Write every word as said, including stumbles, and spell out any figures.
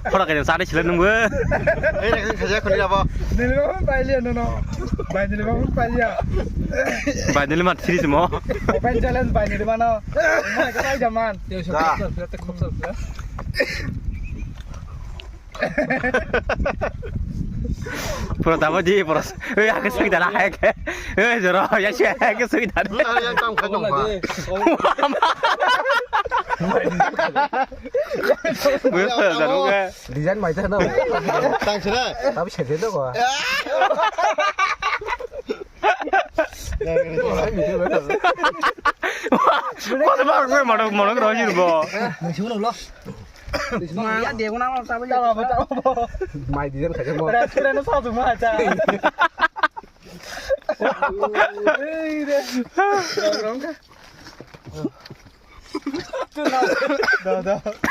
Khora kene sari sila nunggu. Ei, nak sing saja kuni apa? Nilma pun pailiya, no, no. Bai nilma pun pailiya. Bai nilma thiri simo. Open challenge bai nilma no. Mana ka bai jaman. Da. Pura tabo di, pura. Ei, aku sui dala hai ke. Ei, joro, ya sui hai ke sui dala. Lu yang tam kacang, Pak. Buyo, joro ke. Design mai ta na. Tang sira. Tapi sede to ko. Kau tu baru gue modok modok rohir bo. Nasi mana lo? Ya dia guna mau sabar ya. Mai design kacang mo. Restaurant sa tu mah aja. Hei deh. Da da.